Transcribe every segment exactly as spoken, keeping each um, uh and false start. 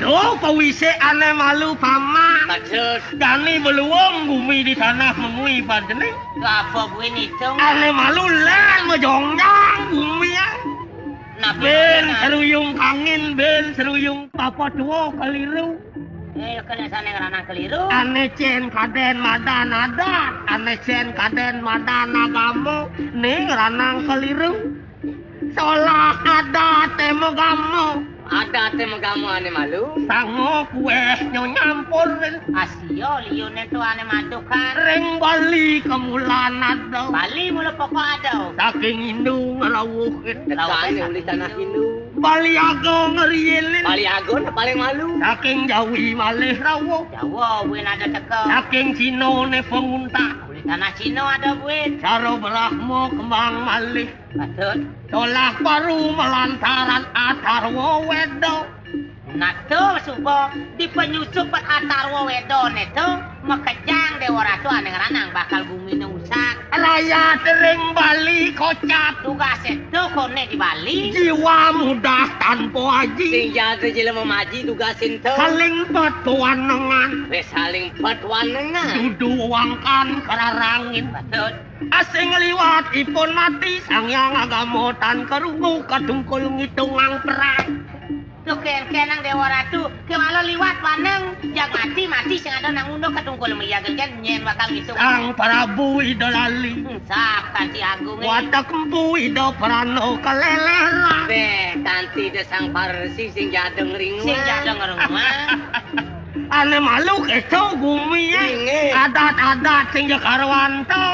Duh, pawisik ané malu paman. Maksud? Jani beluung gumi di tanah mengwi panjening. Apa buin itung? Ané malu lén majongjang gumi ya. Napi bén malu, nah? Seruyung kangin, bén seruyung apa tua keliru. Eh, kena sané ngranang keliru. Ané cén kadén madan adat, ané cén kadén madan agama, né ngranang keliru. Solah adat té magama. Adat té magama ané malu. Sango kuéh nyo nyampurin. Asia liuné tu ané madukan. Ring Bali kemulan ada. Bali mula pokok ada. Saking Hindu ngerawuhin. Dekat uli tanah Hindu. Bali Ago ngerielin. Bali Ago nak paling malu. Saking Jawi malih rawuh. Jawa buin ada teka. Saking Cina né penguntak. Uli tanah Cina ada buin. Cara Brahma kembang malih. Patut. Solah baru melantaran Atarwa Weda. Nah, tu suba dipenyusup Atarwa Weda né tu, makejang Déwa Ratu ané ngranang bakal guminé usak. Rakyat ring Bali kocap. Tugasé tu koné di Bali. Jiwa mudah tanpa aji. Sing jatuh jelema maji tugasé tu. Saling petuanengan. Wéh, saling petuanengan. Dudu wangkan kerarangin. Patut. Asing liwat ipun mati, Sang Hyang Agama tan kerungu kadungkul ngitungang perang. Tuh kén-kénang Déwa Ratu, kéwala liwat waneng, jag mati, mati sing ada nang unduk kadungkul meriaga kén nyén bakal ngitung. Sang Prabu Ida Lali. Hmm, sap kanti agung, eh. Watek Empu Ida Prana Kalelera. Béh, kanti Ida Sang Parsi sing jadeng ringuan. Sing jadeng ringuan. Ané malu kéto gumi ya. Inggih. Adat-adat sing ja karuan to.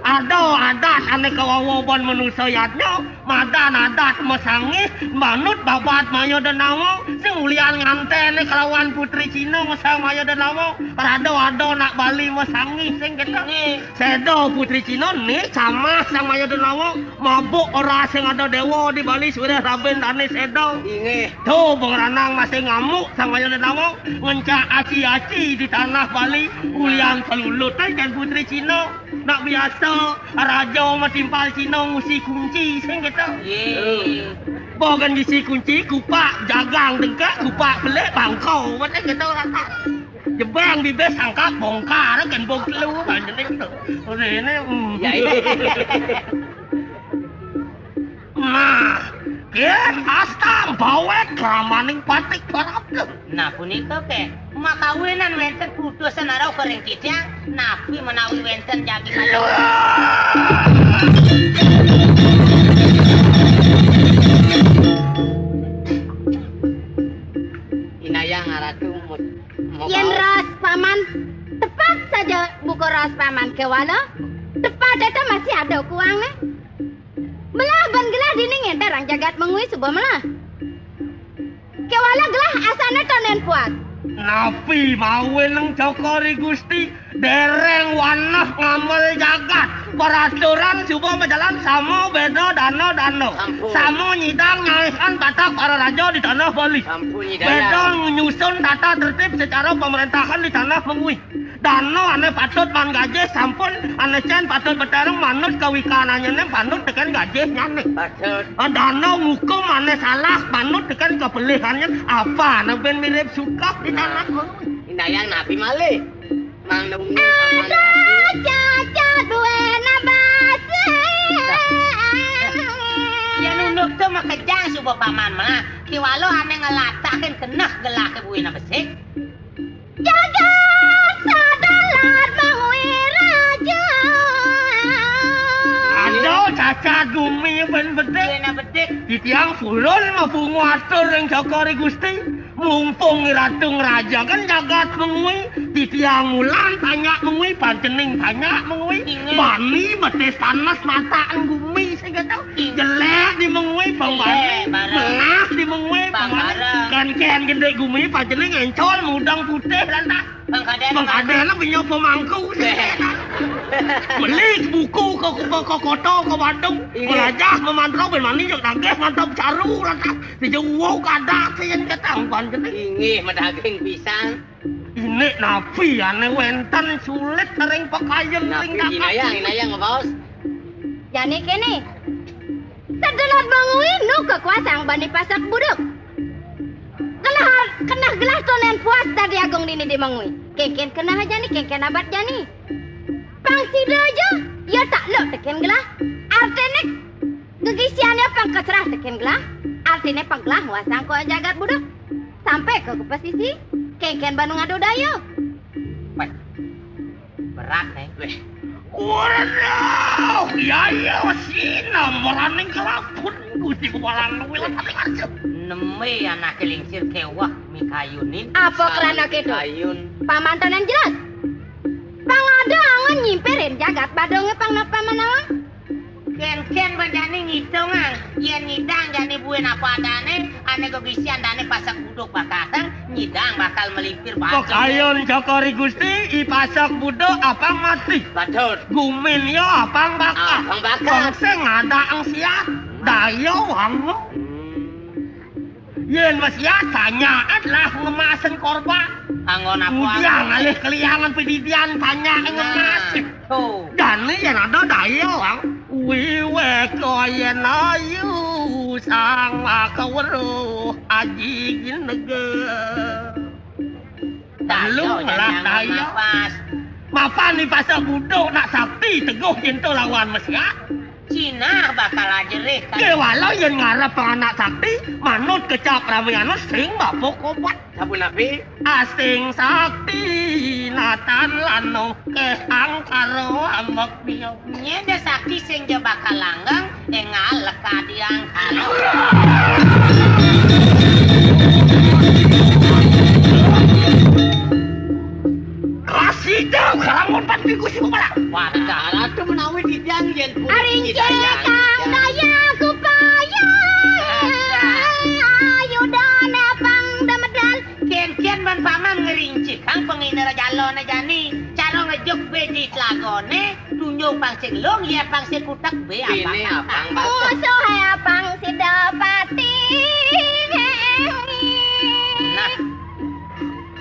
Ada adat ané kawawa ban manusa yadnya, madan adat masangih, manut babad maya denawa, sing ulian nganténé kalawan putri Cina masang maya denawa, rada ada nak Bali masangih sing kéto. Inggih. Séda putri Cina né camah sang maya denawa, mabuk ora sing ada déwa di Bali sudah rabin dané séda. Inggih. Tuh, bang ranang masih ngamuk sang maya denawa, ngencak aci-aci di tanah Bali, ulian pelulutan kan putri Cina. Nak biasa raja matimpal Cina ngusi kunci sing kéto. Yé. Bogan ngisi kunci, kupak jagang dengkak, kupak pelik bangkau, macam kéto rata. Jebang bibis sangkak bongkar kan bong telu kan jenis tu. Ini, hmm. Ya, iya. Nah, kén astang bawet kramaning patik parabda. Nah, punika ké, makawinan wénten putusan arau kering titiang, napi menawi wénten jagi. Inayang Ratu mut-, mut-, yén raos paman, tepak saja buka raos paman kéwala, tepak data masih ada kuangé. Melah ban gelah dini ngéntar rang jagat mengwi suba melah. Kéwala gelah asané tonen puas. Napi mawineng cokor i Gusti, déréng wanah ngamel jagat. Peraturan suba majalan sama béda dana-dana. Sampun. Sama nyidang ngalihkan patah para raja di tanah Bali. Sampun nyidang. Béda nyusun tata tertib secara pemerintahan di tanah mengwi. Dana ané patut man gajih sampun, ané cén patut betarung manut kawikanannyané manut tekén gajihnyané. Patut. Ah, dana ngukum ané salah manut tekén kapelihannya. Apa ané bén mirip suka di tanah. Indayang napi malih? Mang nunggu. Ada cacat duwé nabas. Ya nunduk tu makejang suba paman mah. Kiwala ané ngelatakin keneh gelah ke buina besik. Jagat sadalat mangwiraja. Aduh, cacat gumi ben bedik. Kena bedik. Titiang purun mabunga atur ring cokor i Gusti. Mumpung i Ratu ngrajakan jagat mengwi, titiang mulan tanyak mengwi, pancening tanyak mengwi. Inggih. Bani betis tanes mataan gumi sing keto. Jelék di mengwi, pang bani. Jelék, bareng. Melah di mengwi, pang bani. Pang bareng. Kén-kén gendé gumi, pancening éncol, mudeng putih, lantas. Pang kadén. Pang kadén lah, punya pemangku. Beli buku ke, ke, ke kota, ke Bandung. Inggih. Belajar memantra, ben mani, jok dagih, mantap caru, lantas. Dijauh kadak, sing ketangkuan, gede. Inggih, madaging pisang. Ini napi ané wénten sulit ring pakayun ring. Napi, Inayang, Inayang, ngabaos? Jani kéné. Sedelat mangwi nu kekuasaan bani pasak buduk. Keneh, keneh gelah to nén puas Dadi Agung dini di mengwi. Kénkén keneh jani, kénkén abad jani. Pang sida ja, ya takluk tekén gelah. Artiné gegisian ya pang kaserah tekén gelah. Artiné pang gelah nguasang ko jagat buduk. Sampai ka, ka pesisi, kénkén ban ngadu daya. Wah, berat, Néng. Wéh. Waduh, ya, ya, sina meraning kelapun Gusti Kepala Luwil tadi aja. Neme anaké lingsir kéweh mikayunin. Apa krana kéto? Mikayun. Paman to nén jelas. Pang ada angon nyimpirin jagat badungé pang napa manawa? Kénkén ban jani ngitungang, yén nyidang jani buin apa adané, ané gegisian dané pasek buduk bakal teng, nyidang bakal melimpir batu. Kok ayun cokor I Gusti, I pasek buduk apang mati. Batur. Gumin ya apang bakal. Apang bakal. Wong sing ngadaang siat, daya wang. Hmm. Yén wis ya, tanyaan lah ngemasin korban. Kanggo napa? Udah ngalih keliangan pedidian, tanyaan. Nah, ngemasin. Tuh. Jani yén ada daya, Wang. Wiwéka yén ayu sang maka weruh aji ginege. Daya, lu ngelah jani daya. Mapas. Mapan di pasar buduk nak sakti teguh cinta lawan mesiat. Cina bakal ajerih kan. Kéwala yén ngarep anak sakti, manut kecap Ramayana sing bapa kobat. Sapunapi? Asing sakti natan lanuh kéh angkara ambek biau. Nyén da sakti sing ja bakal langgeng, énggal leka di angkara. Kasida kelamun pan minggu si kepala. Wadah, ratu menawi titiang yén pun. Ari cekang daya supaya ayu dané pang demedal. Kénkén ban paman ngerincikang pengindara jalané jani. Cara ngejuk bé di telagoné, tunjung pang sing lung, ya pang sing kutek bé. Ini apang, apang batu. Musuh ya pang sida pati. Nah.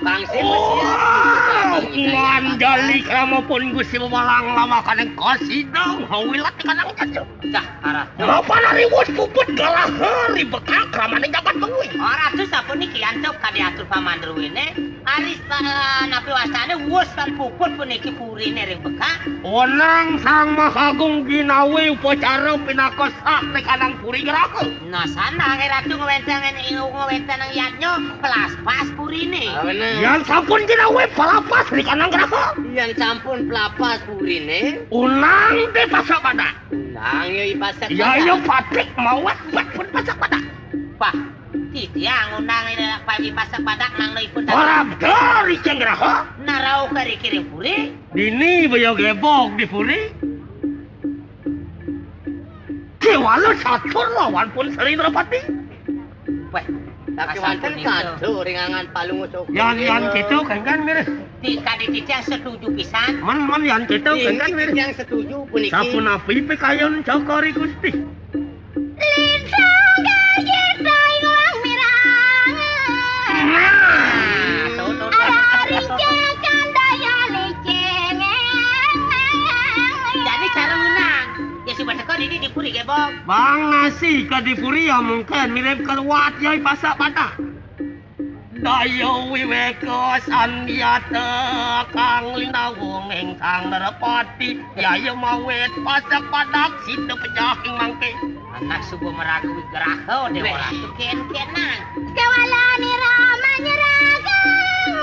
Pang sing. Oh, besian. Manjali krama pun Gusti Malang lama kaneng kosidang hawilat kanang jajo. Dah, arah. Napa nariwus puput galah ri bekak kramane jagat bengwi. Ora tu sapuniki antuk kadi atur paman druwine. Ari sa-, napi wastane wus lan puput puniki purine ring bekak. Onang Sang Mahagung ginawe upacara pinaka sah ning kanang puri graha. Nah, sana nge ratu ngwenten, ngwenten yadnya pelaspas purine. Ah, bener. Yan sampun ginawe palapas ning kanang graha. Yan sampun pelapas purine. Unang te pasak padak. Unang ya i pasak padak. Ya, ya, patik mawat bat pun pasak padak. Bah, titiang unang ine pami pasak padak nang no ipun. Ora dari jeng graha. Narau kari kiring puri. Dini baya gebog di puri. Kewala catur lawan pun Sri Drapati. Weh, tapi wonten kado ringangan palungus. Yan, yan gitu kan, kan, mirip. Di kadi titiang setuju pisan. Men, men, yan gitu kan, kan, mirip. Titiang setuju puniki. Sapunapi pikayon cokori Gusti. Lintang gajah dai ngwang mirang. Nah, tuh, tuh, tuh. Ada rincekan daya licing. Jadi cara menang. Ya, si Bateko dini di puri gebog. Bang nasi ka di puri ya mungkin mirip keruat ya i pasak padak. Daya wiweka sandiata kang linawung ingkang nerepati. Yaya mawit pasak padak sida pejahing mangke. Anak suba meragu wigraha dewa ratu ken-kenan. Kewala nira manyeragang.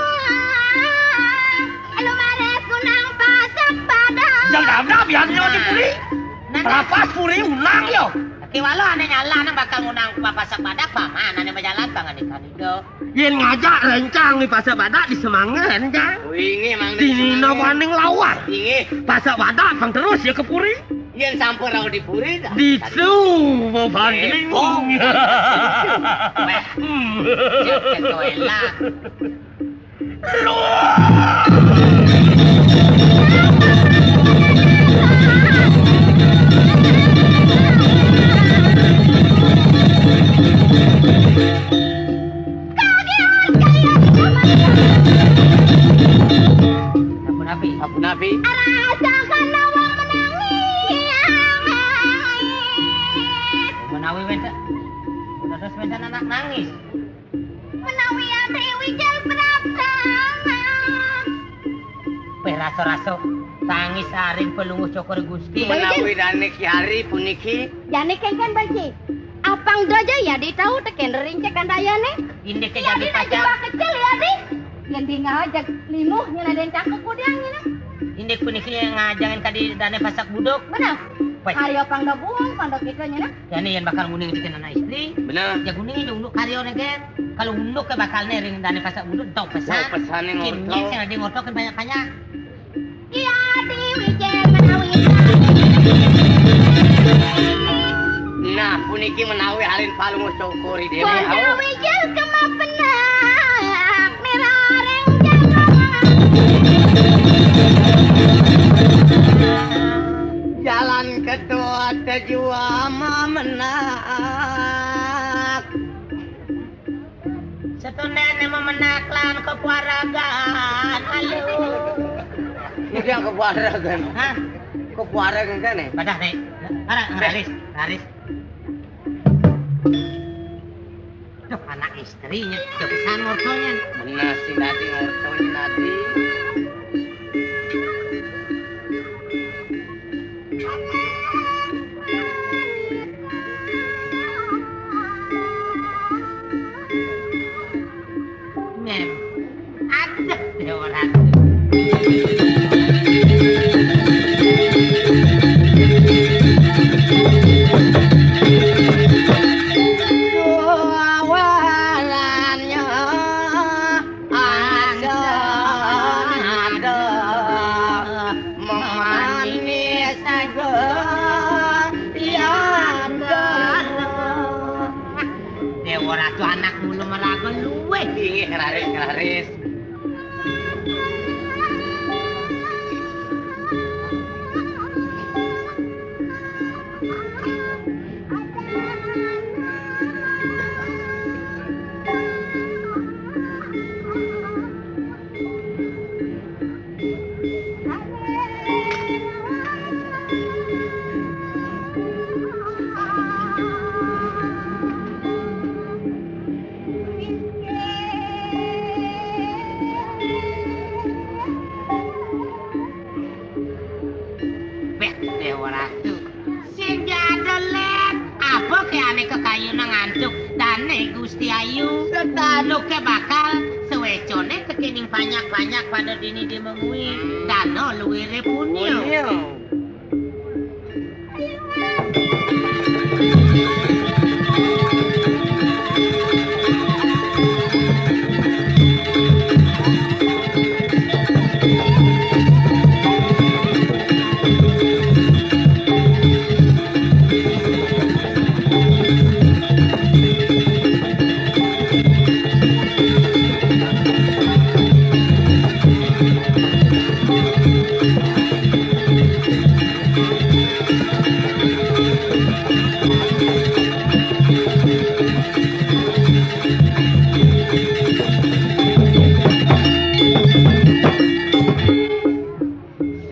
Lumares kunang pasak padak. Jang dam-dam ya nyo di puri. Nah, nah. Lapas puri unang yo. Kewala ane nyala nang bakal ngunang pasak padak paman ane majalan pangan ikan itu. Yen ngajak rencang di pasak padak di semangan, Jang. Wingi mang. Dini nawaning lawan. Wingi. Pasak padak pang terus ya ke puri. Yen sampun rauh di puri dah. Ditu bebanding. Weh. Hmm. Ya keto elak. Sapunapi? Sapunapi? Rasakan awak menangis. Menawi wénten, dados wénten anak nangis. Menawi Sarasa tangis aring Palungguh Cokor Gusti. Menawi dane Ki Hari puniki. Jane kengken, Bang Ci. Apang dojo ya ditau teken rincek andayane. Indik ke ya jadi dina pacar. Jumlah kecil ya di. Yen di ngajak limuh nyen ada yang cakep kudiang nyen. Indik puniki ngajangan kadi dane pasak buduk. Benar. Wes. Hari apang gabung, pondok kita nyen. Jane yen bakal nguning teken anak istri. Benar. Ya nguning aja unduk karyo neken. Kalau unduk ke bakal ne ring dane pasak buduk, tau pesan. Tau pesan ning. Kimnya ngorto. Sing ada ngorto kan banyak-banyak. Iya, diwijil menawi. Nah, puniki menawi arin Palungguh Cokor Dewi. Wonten wijil kemapenak miraring jalan. Jalan kedua tuju mamenak. Setundene memenak lan kepuaragan. Halo. Ini yang kepuaragan. Hah? Kepuaragan kan ya? Padah, Nek. Arah, ngeraris, ngeraris. Duh, anak istrinya, kebisan ngortonya. Benar sih, nanti ngortonya nanti. Mem. Aduh, ya ora. Duh, awalannya. Aduh, aduh, memanis aja, ya, aduh. Dewa Ratu anak mulu meraga luwih. Inggih, raris, raris. Weh, Dewa Ratu. Sing jadelet. Apa ke ane kekayuna ngantuk? Dane Gusti Ayu. Setanu ke bakal sewecone tekening banyak-banyak pada dini di mengui. Dano luwire punya. Punya.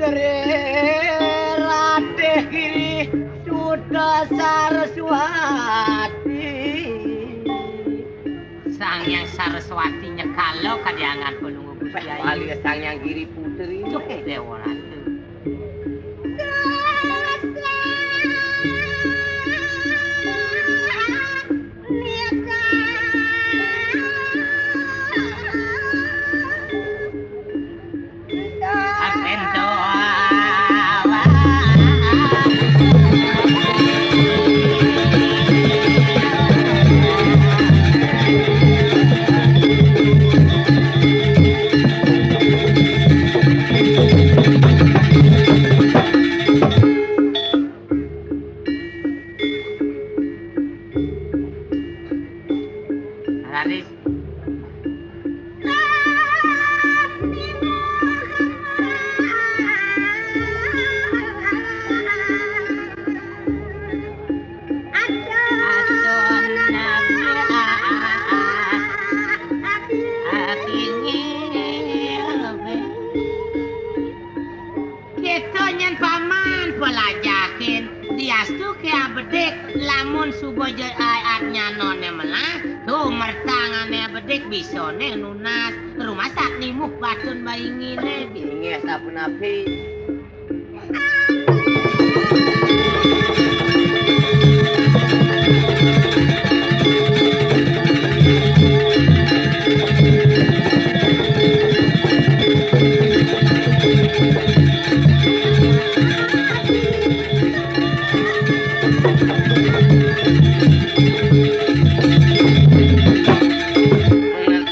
Sri Ratih Giri Suta Saraswati. Sang Hyang Saraswati nyekalo kadiangan pelungguh Gusti Ayu. Wali Sang Hyang Giri Putri. Cuk, Dewa Ratu. Astu ké abedik, lamun suba ja-, a-, arnyanané melah, tuh mertangane abedik bisané nunas. Rumasa nimuh batun bainginé. Inggih sapunapi.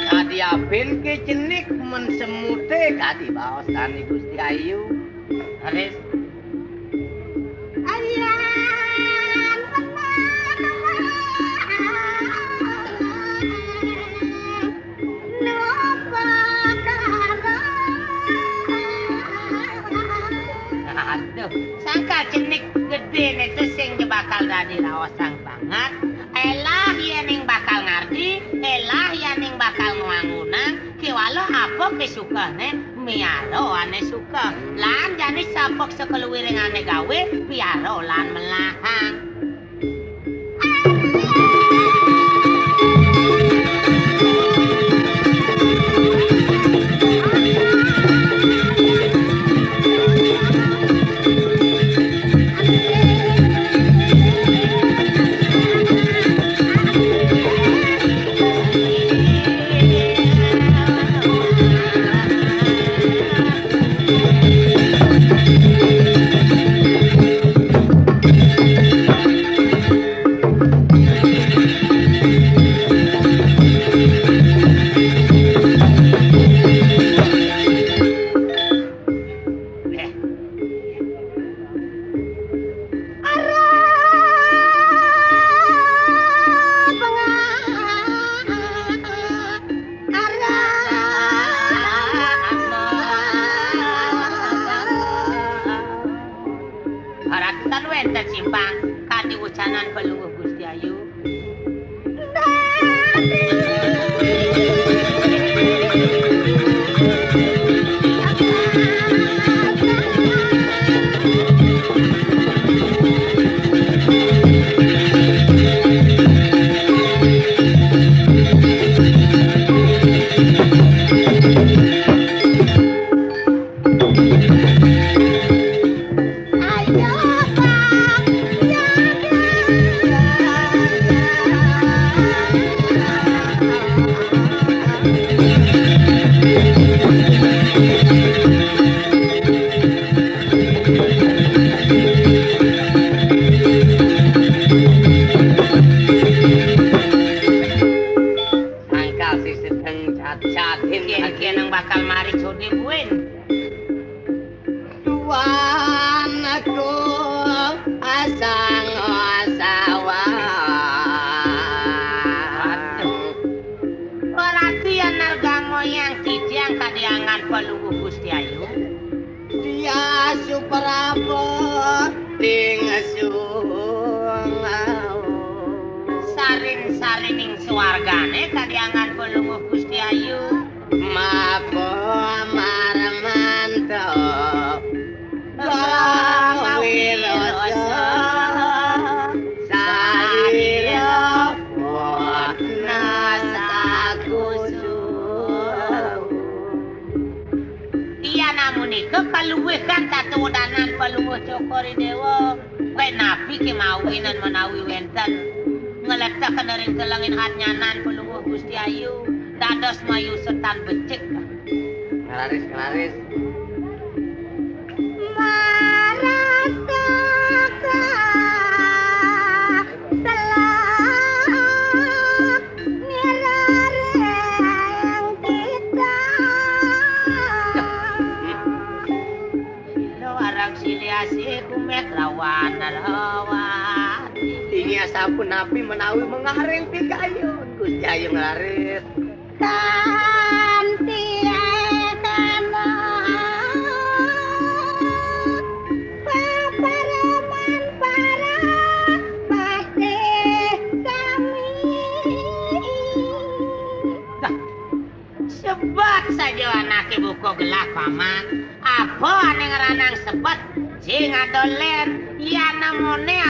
Kadi apin ké cenik men semuté kadi baosane Gusti Ayu. Leres. Ayan. Aduh, sangkal cenik gedéné to sing ja bakal dadi raosang banget. Elah yéning bakal ngardi, elah yéning bakal ngwangunang, kéwala apa ké sukané, miara ané suka. Lan jani sapek sakaluwiring ané gawé, piara lan melahang. Aratan wénten simpang kadi wucanan Palungguh Gusti Ayu. Sangkal sing sedeng cat-catin. Kén-kén nang bakal mari sodé buin. Tuanku asang sawah. Aduh. Perhatian narga ngoyang titiang kadiangan Palungguh Gusti Ayu. Dia suprabot ing sungawa. Sarin-sarining swargané kadiangan Palungguh Gusti Ayu. Mapa marmanta Bang Wirasa. Sadira pun nasakusu. Iya namunika kaluwihan tatuwudanan Palungguh Cokor I Déwa. Wéh napi kémawinan menawi wénten ngletekna ring telenging arnyanan Palungguh Gusti Ayu dados mayusetan becik. Nglaris, nglaris. Marataka selak nirareng kita. Sila arang silih asih kumek lawan lawan. Inggih sapunapi menawi mengaring pikayun, Gusti Ayu nglaris. Kanti ekana papareman para patih sami. Dah, sebat saja anaké buka gelah, Paman. Apa ané ngranang sebat? Sing ada lén, yan namoné